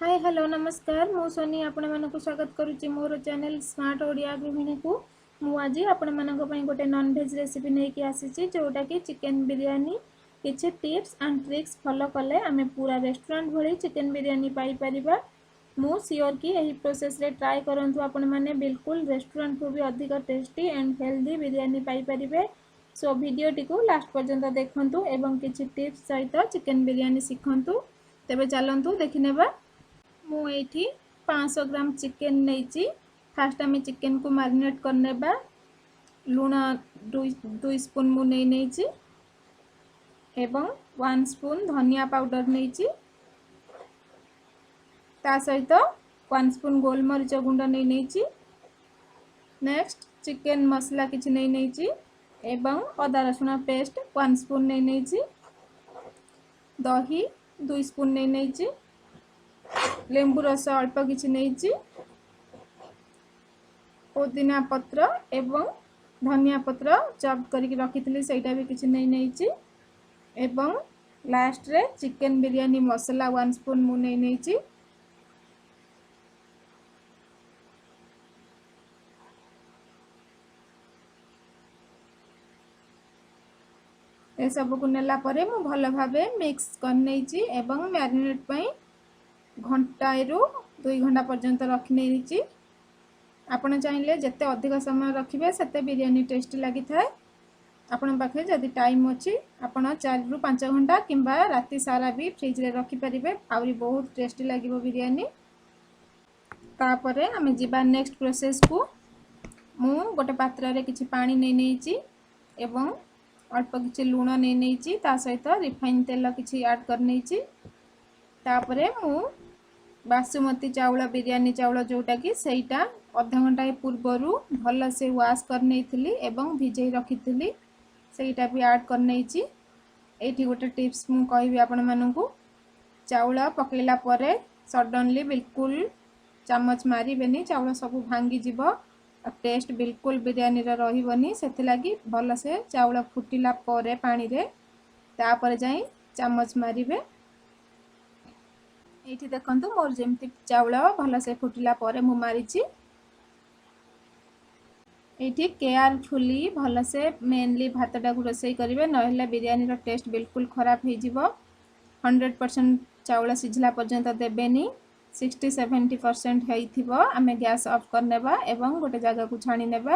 ହାଏ, hello, ନମସ୍କାର। ମୁଁ Sony ଆପଣମାନଙ୍କୁ ସ୍ୱାଗତ କରୁଛି ମୋର ଚ୍ୟାନେଲ୍ ସ୍ମାର୍ଟ ଓଡ଼ିଆ ଗୃହିଣୀକୁ। ମୁଁ ଆଜି ଆପଣମାନଙ୍କ ପାଇଁ ଗୋଟେ ନନଭେଜ୍ ରେସିପି ନେଇକି ଆସିଛି, ଯେଉଁଟାକି ଚିକେନ୍ ବିରିୟାନୀ। କିଛି ଟିପ୍ସ ଆଣ୍ଡ ଟ୍ରିକ୍ସ ଫଲୋ କଲେ ଆମେ ପୁରା ରେଷ୍ଟୁରାଣ୍ଟ ଭଳି ଚିକେନ୍ ବିରିୟାନୀ ପାଇପାରିବା। ମୁଁ ସିଓର କି ଏହି ପ୍ରୋସେସ୍ରେ ଟ୍ରାଏ କରନ୍ତୁ ଆପଣମାନେ, ବିଲକୁଲ ରେଷ୍ଟୁରାଣ୍ଟଠୁ ବି ଅଧିକ ଟେଷ୍ଟି ଆଣ୍ଡ ହେଲ୍ଦି ବିରିୟାନୀ ପାଇପାରିବେ। ସୋ ଭିଡ଼ିଓଟିକୁ ଲାଷ୍ଟ ପର୍ଯ୍ୟନ୍ତ ଦେଖନ୍ତୁ ଏବଂ କିଛି ଟିପ୍ସ ସହିତ ଚିକେନ୍ ବିରିୟାନୀ ଶିଖନ୍ତୁ। ତେବେ ଚାଲନ୍ତୁ ଦେଖିନେବା। ମୁଁ ଏଇଠି 500 ଗ୍ରାମ ଚିକେନ୍ ନେଇଛି। ଫାଷ୍ଟ ଆମେ ଚିକେନ୍କୁ ମ୍ୟାରିନେଟ୍ କରିନେବା। ଲୁଣ 2 ସ୍ପୁନ୍ ମୁଁ ନେଇ ନେଇଛି ଏବଂ 1 ସ୍ପୁନ୍ ଧନିଆ ପାଉଡ଼ର ନେଇଛି। ତା ସହିତ 1 ସ୍ପୁନ୍ ଗୋଲମରିଚ ଗୁଣ୍ଡ ନେଇ ନେଇଛି। ନେକ୍ସଟ ଚିକେନ୍ ମସଲା କିଛି ନେଇ ନେଇଛି ଏବଂ ଅଦା ରସୁଣ ପେଷ୍ଟ 1 ସ୍ପୁନ୍ ନେଇ ନେଇଛି। ଦହି 2 ସ୍ପୁନ୍ ନେଇ ନେଇଛି। ଲେମ୍ବୁ ରସ ଅଳ୍ପ କିଛି ନେଇଛି। ପୋଦିନା ପତ୍ର ଏବଂ ଧନିଆ ପତ୍ର ଚପ୍ କରିକି ରଖିଥିଲି, ସେଇଟା ବି କିଛି ନେଇ ନେଇଛି। ଏବଂ ଲାଷ୍ଟରେ ଚିକେନ୍ ବିରିୟାନୀ ମସଲା 1 ସ୍ପୁନ୍ ମୁଁ ନେଇ ନେଇଛି। ଏସବୁକୁ ନେଲା ପରେ ମୁଁ ଭଲ ଭାବେ ମିକ୍ସ କରିନେଇଛି ଏବଂ ମ୍ୟାରିନେଟ୍ ପାଇଁ ଘଣ୍ଟାଏରୁ 2 ଘଣ୍ଟା ପର୍ଯ୍ୟନ୍ତ ରଖିନେଇଛି। ଆପଣ ଚାହିଁଲେ ଯେତେ ଅଧିକ ସମୟ ରଖିବେ, ସେତେ ବିରିୟାନୀ ଟେଷ୍ଟି ଲାଗିଥାଏ। ଆପଣଙ୍କ ପାଖରେ ଯଦି ଟାଇମ୍ ଅଛି, ଆପଣ 4ରୁ 5 ଘଣ୍ଟା କିମ୍ବା ରାତି ସାରା ବି ଫ୍ରିଜରେ ରଖିପାରିବେ, ଆହୁରି ବହୁତ ଟେଷ୍ଟି ଲାଗିବ ବିରିୟାନୀ। ତାପରେ ଆମେ ଯିବା ନେକ୍ସଟ ପ୍ରୋସେସକୁ। ମୁଁ ଗୋଟେ ପାତ୍ରରେ କିଛି ପାଣି ନେଇ ନେଇଛି ଏବଂ ଅଳ୍ପ କିଛି ଲୁଣ ନେଇ ନେଇଛି। ତା ସହିତ ରିଫାଇନ୍ ତେଲ କିଛି ଆଡ଼୍ କରିନେଇଛି। ତାପରେ ମୁଁ ବାସୁମତୀ ଚାଉଳ, ବିରିୟାନୀ ଚାଉଳ ଯେଉଁଟାକି, ସେଇଟା ଅଧଘଣ୍ଟାଏ ପୂର୍ବରୁ ଭଲସେ ୱାଶ୍ କରିନେଇଥିଲି ଏବଂ ଭିଜେଇ ରଖିଥିଲି, ସେଇଟା ବି ଆଡ଼୍ କରିନେଇଛି। ଏଇଠି ଗୋଟେ ଟିପ୍ସ ମୁଁ କହିବି ଆପଣମାନଙ୍କୁ। ଚାଉଳ ପକାଇଲା ପରେ ସଡନଲି ବିଲକୁଲ ଚାମଚ ମାରିବେନି, ଚାଉଳ ସବୁ ଭାଙ୍ଗିଯିବ ଆଉ ଟେଷ୍ଟ ବିଲକୁଲ ବିରିୟାନୀର ରହିବନି। ସେଥିଲାଗି ଭଲସେ ଚାଉଳ ଫୁଟିଲା ପରେ ପାଣିରେ, ତାପରେ ଯାଇ ଚାମଚ ମାରିବେ। ଏଇଠି ଦେଖନ୍ତୁ, ମୋର ଯେମିତି ଚାଉଳ ଭଲସେ ଫୁଟିଲା ପରେ ମୁଁ ମାରିଛି। ଏଇଠି କେୟାରଫୁଲି ଭଲସେ ମେନଲି ଭାତଟାକୁ ରୋଷେଇ କରିବେ, ନହେଲେ ବିରିୟାନୀର ଟେଷ୍ଟ ବିଲକୁଲ ଖରାପ ହେଇଯିବ। 100% ଚାଉଳ ସିଝିଲା ପର୍ଯ୍ୟନ୍ତ ଦେବେନି। 60-70% ହେଇଥିବ, ଆମେ ଗ୍ୟାସ୍ ଅଫ୍ କରିନେବା ଏବଂ ଗୋଟେ ଜାଗାକୁ ଛାଣି ନେବା।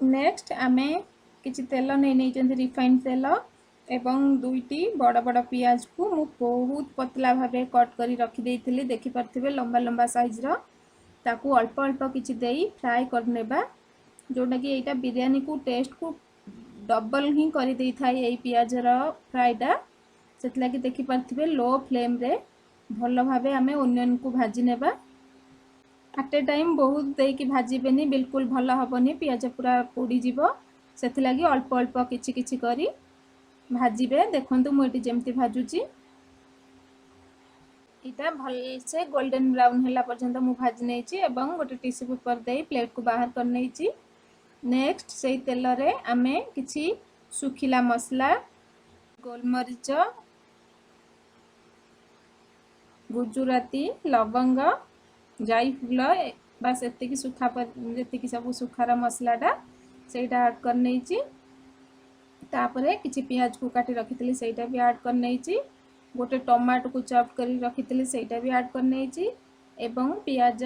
ନେକ୍ସଟ ଆମେ କିଛି ତେଲ ନେଇ ନେଇଛନ୍ତି, ରିଫାଇଣ୍ଡ ତେଲ, ଏବଂ ଦୁଇଟି ବଡ଼ ବଡ଼ ପିଆଜକୁ ମୁଁ ବହୁତ ପତଲା ଭାବେ କଟ୍ କରି ରଖିଦେଇଥିଲି, ଦେଖିପାରୁଥିବେ, ଲମ୍ବା ଲମ୍ବା ସାଇଜ୍ର। ତାକୁ ଅଳ୍ପ ଅଳ୍ପ କିଛି ଦେଇ ଫ୍ରାଏ କରିନେବା, ଯେଉଁଟାକି ଏଇଟା ବିରିୟାନୀକୁ ଟେଷ୍ଟକୁ ଡବଲ୍ ହିଁ କରିଦେଇଥାଏ ଏଇ ପିଆଜର ଫ୍ରାଏଟା। ସେଥିଲାଗି ଦେଖିପାରୁଥିବେ, ଲୋ ଫ୍ଲେମ୍ରେ ଭଲ ଭାବେ ଆମେ ଓନିଅନ୍କୁ ଭାଜି ନେବା। ଆଟ୍ ଏ ଟାଇମ୍ ବହୁତ ଦେଇକି ଭାଜିବେନି, ବିଲକୁଲ ଭଲ ହେବନି, ପିଆଜ ପୁରା ପୋଡ଼ିଯିବ। ସେଥିଲାଗି ଅଳ୍ପ ଅଳ୍ପ କିଛି କିଛି କରି ଭାଜିବେ। ଦେଖନ୍ତୁ, ମୁଁ ଏଠି ଯେମିତି ଭାଜୁଛି। ଏଇଟା ଭଲସେ ଗୋଲ୍ଡେନ୍ ବ୍ରାଉନ୍ ହେଲା ପର୍ଯ୍ୟନ୍ତ ମୁଁ ଭାଜି ନେଇଛି ଏବଂ ଗୋଟେ ଟିସ୍ୟୁ ପେପର୍ ଦେଇ ପ୍ଲେଟ୍କୁ ବାହାର କରିନେଇଛି। ନେକ୍ସଟ ସେଇ ତେଲରେ ଆମେ କିଛି ଶୁଖିଲା ମସଲା, ଗୋଲମରିଚ, ଗୁଜୁରାତି, ଲବଙ୍ଗ, ଜାଇଫୁଲ, ବାସ୍ ଏତିକି ଶୁଖା, ଯେତିକି ସବୁ ଶୁଖାର ମସଲାଟା ସେଇଟା ଆଡ଼୍ କରିନେଇଛି। ତାପରେ କିଛି ପିଆଜକୁ କାଟି ରଖିଥିଲି, ସେଇଟା ବି ଆଡ଼୍ କରିନେଇଛି। ଗୋଟେ ଟମାଟୋକୁ ଚପ୍ କରି ରଖିଥିଲି, ସେଇଟା ବି ଆଡ଼୍ କରିନେଇଛି ଏବଂ ପିଆଜ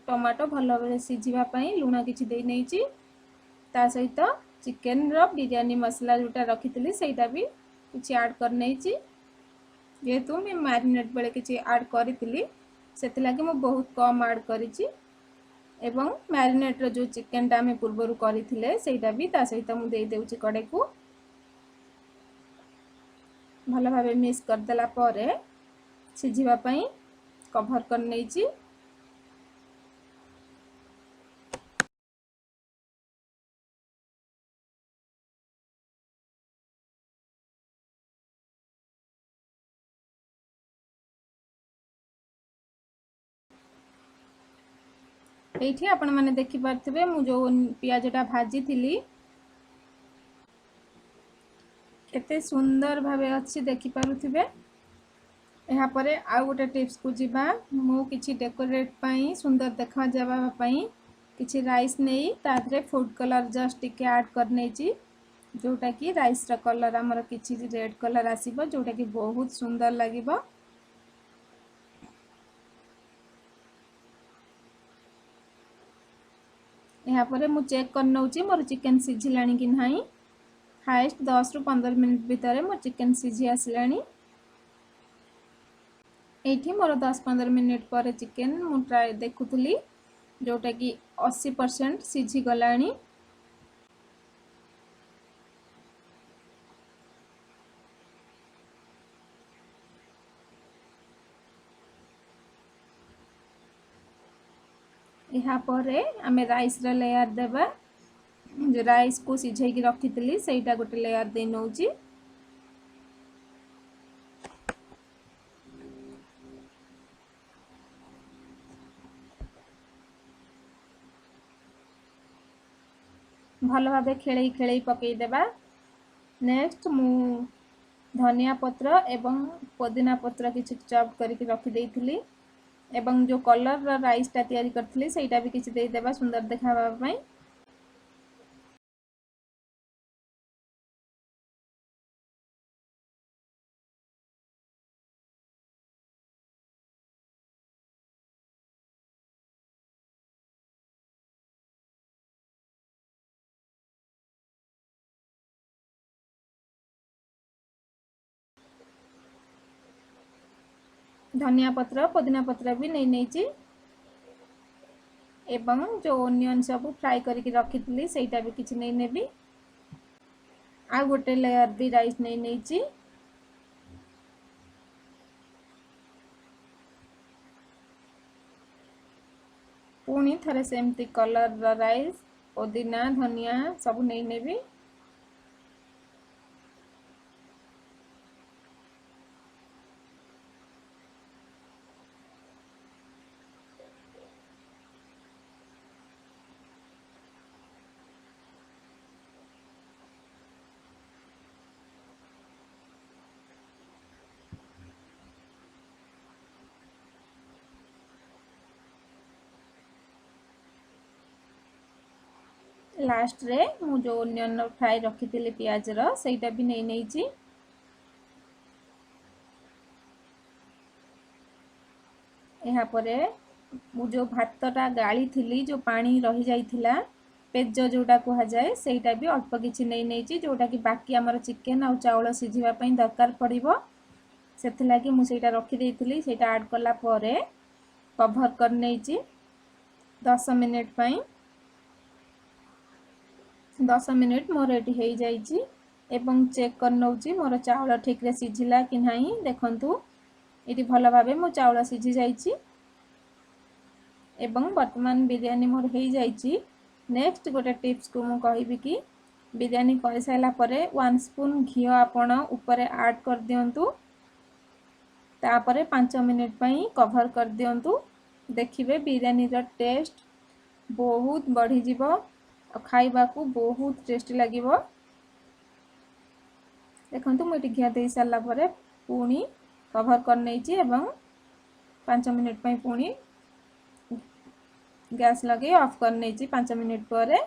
ଟମାଟୋ ଭଲ ଭାବରେ ସିଝିବା ପାଇଁ ଲୁଣ କିଛି ଦେଇ ନେଇଛି। ତା ସହିତ ଚିକେନର ବିରିୟାନୀ ମସଲା ଯେଉଁଟା ରଖିଥିଲି, ସେଇଟା ବି କିଛି ଆଡ଼୍ କରିନେଇଛି। ଯେହେତୁ ମୁଁ ମ୍ୟାରିନେଟ୍ ବେଳେ କିଛି ଆଡ଼୍ କରିଥିଲି, ସେଥିଲାଗି ମୁଁ ବହୁତ କମ୍ ଆଡ଼୍ କରିଛି। ଏବଂ ମ୍ୟାରିନେଟ୍ର ଯେଉଁ ଚିକେନଟା ଆମେ ପୂର୍ବରୁ କରିଥିଲେ, ସେଇଟା ବି ତା ସହିତ ମୁଁ ଦେଇଦେଉଛି କଡ଼େଇକୁ। ଭଲ ଭାବେ ମିକ୍ସ କରିଦେଲା ପରେ ସିଝିବା ପାଇଁ କଭର୍ କରିନେଇଛି। ଏଇଠି ଆପଣମାନେ ଦେଖିପାରୁଥିବେ, ମୁଁ ଯେଉଁ ପିଆଜଟା ଭାଜିଥିଲି, କେତେ ସୁନ୍ଦର ଭାବେ ଅଛି ଦେଖିପାରୁଥିବେ। ଏହାପରେ ଆଉ ଗୋଟେ ଟିପ୍ସକୁ ଯିବା। ମୁଁ କିଛି ଡେକୋରେଟ୍ ପାଇଁ, ସୁନ୍ଦର ଦେଖାଯିବା ପାଇଁ କିଛି ରାଇସ୍ ନେଇ ତା ଦେହରେ ଫୁଡ଼୍ କଲର୍ ଜଷ୍ଟ ଟିକେ ଆଡ଼୍ କରିନେଇଛି, ଯେଉଁଟାକି ରାଇସ୍ର କଲର୍ ଆମର କିଛି ରେଡ଼୍ କଲର୍ ଆସିବ, ଯେଉଁଟାକି ବହୁତ ସୁନ୍ଦର ଲାଗିବ। ଏହାପରେ ମୁଁ ଚେକ୍ କରିନେଉଛି ମୋର ଚିକେନ୍ ସିଝିଲାଣି କି ନାହିଁ। ହାଏଷ୍ଟ 10ରୁ 15 ମିନିଟ୍ ଭିତରେ ମୋ ଚିକେନ୍ ସିଝି ଆସିଲାଣି। ଏଇଠି ମୋର 10-15 ମିନିଟ୍ ପରେ ଚିକେନ୍ ମୁଁ ଟ୍ରାଏ ଦେଖୁଥିଲି, ଯେଉଁଟାକି 80% ସିଝିଗଲାଣି। ଏହାପରେ ଆମେ ରାଇସ୍ର ଲେୟାର୍ ଦେବା। ଯେଉଁ ରାଇସ୍କୁ ସିଝେଇକି ରଖିଥିଲି ସେଇଟା ଗୋଟେ ଲେୟାର୍ ଦେଇ ନେଉଛି। ଭଲ ଭାବେ ଖେଳେଇ ଖେଳେଇ ପକାଇଦେବା। ନେକ୍ସଟ ମୁଁ ଧନିଆ ପତ୍ର ଏବଂ ପୋଦିନା ପତ୍ର କିଛି ଚପ୍ କରିକି ରଖିଦେଇଥିଲି ଏବଂ ଯେଉଁ କଲର୍ର ରାଇସ୍ଟା ତିଆରି କରିଥିଲି ସେଇଟା ବି କିଛି ଦେଇଦେବା ସୁନ୍ଦର ଦେଖାହେବା ପାଇଁ। ଧନିଆ ପତ୍ର ପୋଦିନା ପତ୍ର ବି ନେଇ ନେଇଛି ଏବଂ ଯେଉଁ ଓନିଅନ୍ ସବୁ ଫ୍ରାଏ କରିକି ରଖିଥିଲି ସେଇଟା ବି କିଛି ନେଇ ନେବି। ଆଉ ଗୋଟେ ଲେୟାର୍ ବି ରାଇସ୍ ନେଇ ନେଇଛି। ପୁଣି ଥରେ ସେମିତି କଲର୍ର ରାଇସ୍, ପୋଦିନା, ଧନିଆ ସବୁ ନେଇ ନେବି। ଲାଷ୍ଟରେ ମୁଁ ଯେଉଁ ଓନିଅନ୍ ଫ୍ରାଏ ରଖିଥିଲି ପିଆଜର ସେଇଟା ବି ନେଇ ନେଇଛି। ଏହାପରେ ମୁଁ ଯେଉଁ ଭାତଟା ଗାଳିଥିଲି, ଯେଉଁ ପାଣି ରହିଯାଇଥିଲା, ପେଜ ଯେଉଁଟା କୁହାଯାଏ, ସେଇଟା ବି ଅଳ୍ପ କିଛି ନେଇ ନେଇଛି, ଯେଉଁଟାକି ବାକି ଆମର ଚିକେନ୍ ଆଉ ଚାଉଳ ସିଝିବା ପାଇଁ ଦରକାର ପଡ଼ିବ। ସେଥିଲାଗି ମୁଁ ସେଇଟା ରଖିଦେଇଥିଲି। ସେଇଟା ଆଡ଼୍ କଲା ପରେ କଭର୍ କରିନେଇଛି 10 ମିନିଟ୍ ପାଇଁ। 10 ମିନିଟ୍ ମୋର ଏଠି ହେଇଯାଇଛି ଏବଂ ଚେକ୍ କରିନେଉଛି ମୋର ଚାଉଳ ଠିକ୍ରେ ସିଝିଲା କି ନାହିଁ। ଦେଖନ୍ତୁ ଏଠି ଭଲ ଭାବେ ମୋ ଚାଉଳ ସିଝି ଯାଇଛି ଏବଂ ବର୍ତ୍ତମାନ ବିରିୟାନୀ ମୋର ହେଇଯାଇଛି। ନେକ୍ସଟ ଗୋଟେ ଟିପ୍ସକୁ ମୁଁ କହିବି କି ବିରିୟାନୀ କରିସାରିଲା ପରେ 1 ସ୍ପୁନ୍ ଘିଅ ଆପଣ ଉପରେ ଆଡ଼୍ କରିଦିଅନ୍ତୁ। ତାପରେ 5 ମିନିଟ୍ ପାଇଁ କଭର୍ କରିଦିଅନ୍ତୁ। ଦେଖିବେ ବିରିୟାନୀର ଟେଷ୍ଟ ବହୁତ ବଢ଼ିଯିବ ଆଉ ଖାଇବାକୁ ବହୁତ ଟେଷ୍ଟି ଲାଗିବ। ଦେଖନ୍ତୁ ମୁଁ ଏଠି ଘିଅ ଦେଇ ସାରିଲା ପରେ ପୁଣି କଭର୍ କରିନେଇଛି ଏବଂ 5 ମିନିଟ୍ ପାଇଁ ପୁଣି ଗ୍ୟାସ୍ ଲଗେଇ ଅଫ୍ କରିନେଇଛି। 5 ମିନିଟ୍ ପରେ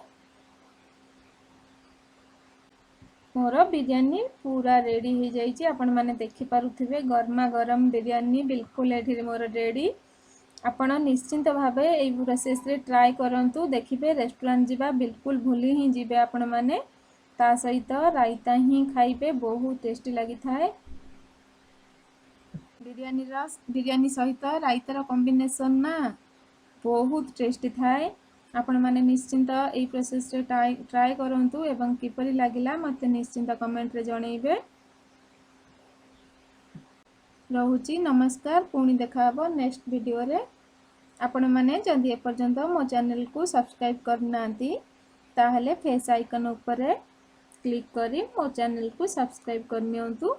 ମୋର ବିରିୟାନୀ ପୁରା ରେଡ଼ି ହେଇଯାଇଛି। ଆପଣମାନେ ଦେଖିପାରୁଥିବେ ଗରମା ଗରମ ବିରିୟାନୀ ବିଲକୁଲ ଏଠି ମୋର ରେଡ଼ି। ଆପଣ ନିଶ୍ଚିନ୍ତ ଭାବେ ଏଇ ପ୍ରୋସେସ୍ରେ ଟ୍ରାଏ କରନ୍ତୁ, ଦେଖିବେ ରେଷ୍ଟୁରାଣ୍ଟ ଯିବା ବିଲକୁଲ ଭୁଲି ହିଁ ଯିବେ ଆପଣମାନେ। ତା ସହିତ ରାଇତା ହିଁ ଖାଇବେ, ବହୁତ ଟେଷ୍ଟି ଲାଗିଥାଏ। ବିରିୟାନୀ ସହିତ ରାଇତାର କମ୍ବିନେସନ୍ ନା ବହୁତ ଟେଷ୍ଟି ଥାଏ। ଆପଣମାନେ ନିଶ୍ଚିନ୍ତ ଏଇ ପ୍ରୋସେସ୍ରେ ଟ୍ରାଏ କରନ୍ତୁ ଏବଂ କିପରି ଲାଗିଲା ମୋତେ ନିଶ୍ଚିନ୍ତ କମେଣ୍ଟରେ ଜଣେଇବେ। ରହୁଛି, ନମସ୍କାର। ପୁଣି ଦେଖାହେବ ନେକ୍ସଟ ଭିଡ଼ିଓରେ। ଆପଣମାନେ ଯଦି ଏପର୍ଯ୍ୟନ୍ତ ମୋ ଚ୍ୟାନେଲକୁ ସବସ୍କ୍ରାଇବ୍ କରିନାହାନ୍ତି ତାହେଲେ ଫେସ୍ ଆଇକନ୍ ଉପରେ କ୍ଲିକ୍ କରି ମୋ ଚ୍ୟାନେଲକୁ ସବସ୍କ୍ରାଇବ୍ କରିନିଅନ୍ତୁ।